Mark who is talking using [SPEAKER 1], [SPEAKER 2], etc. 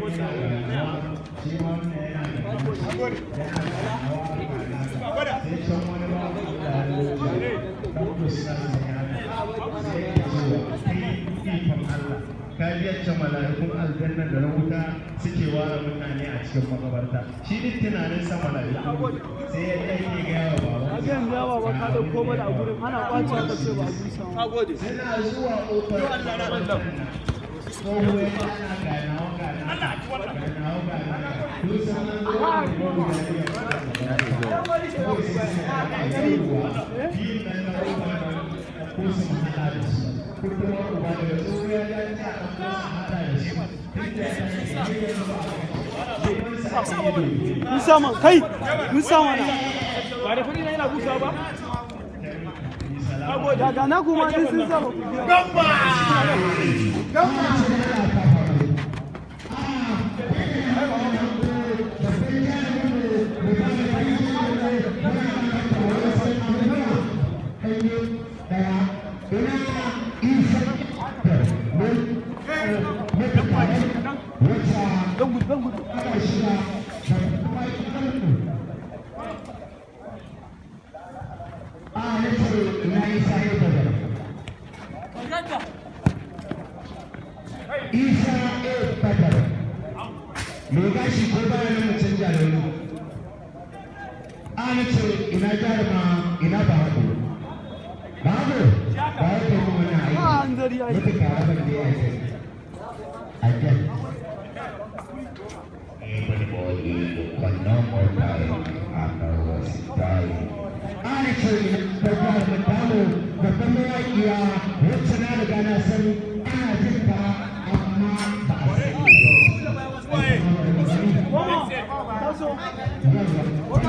[SPEAKER 1] yana ganawa, shi ma wannan yana ganawa, yana ganawa gana. Sai can wani ba Allah ya wuce dan ustaz ne haka, sai yake cewa, "Kai, ikon Allah, ka ji yacce mala'ikun aljanna da na wuta suke ware mutane a cikin makabarta." Shi duk tunanin sa mala'iku ne. Sai ya je yake gaya wa babansa.
[SPEAKER 2] Ka ga yanzu yawa ba ka ɗauko mana a gurin ana ƙwace ka ce ba a busa ma.
[SPEAKER 1] Suna zuwa ƙofar makabartar nan, tsoho ya ji ana ganawa ganawa ganawa ganawa. Kun san an zo da guda biyu a makabarta. Kawai sai suka haɗa, yawwa, biyun nan na ƙofar nan ko su haɗa da su ko kuma uba daga tsoho ya ji an ce a ɗauko su haɗa da su, tun da ya tashi har yanzu ba a neman sa ake yi bai
[SPEAKER 2] Musa man kai Musa mana.
[SPEAKER 3] Ba da kuɗi na yana busa ba.
[SPEAKER 2] Daga na kuma din sun saba ku biya.
[SPEAKER 1] Gamba!
[SPEAKER 2] Zan gudu, zan gudu.
[SPEAKER 1] A na ce na Isa ya Badar. Isa A Badar. Mai gashi ko bayan mu canja da wani. A na ce ina jaruma, ina Bahago. Bahago ba ya kai mu wannan
[SPEAKER 2] Ba
[SPEAKER 1] aiki.
[SPEAKER 2] hanzari ai.
[SPEAKER 1] Mutu karabar da ya yi. Again. Everybody got no more time and I was dying. Ana ce ina babbar mutane, babban mawaƙiya wacce na riga na san ana jin ta amma ba a sani ba.
[SPEAKER 2] Goma. Taso.
[SPEAKER 1] Yawwa.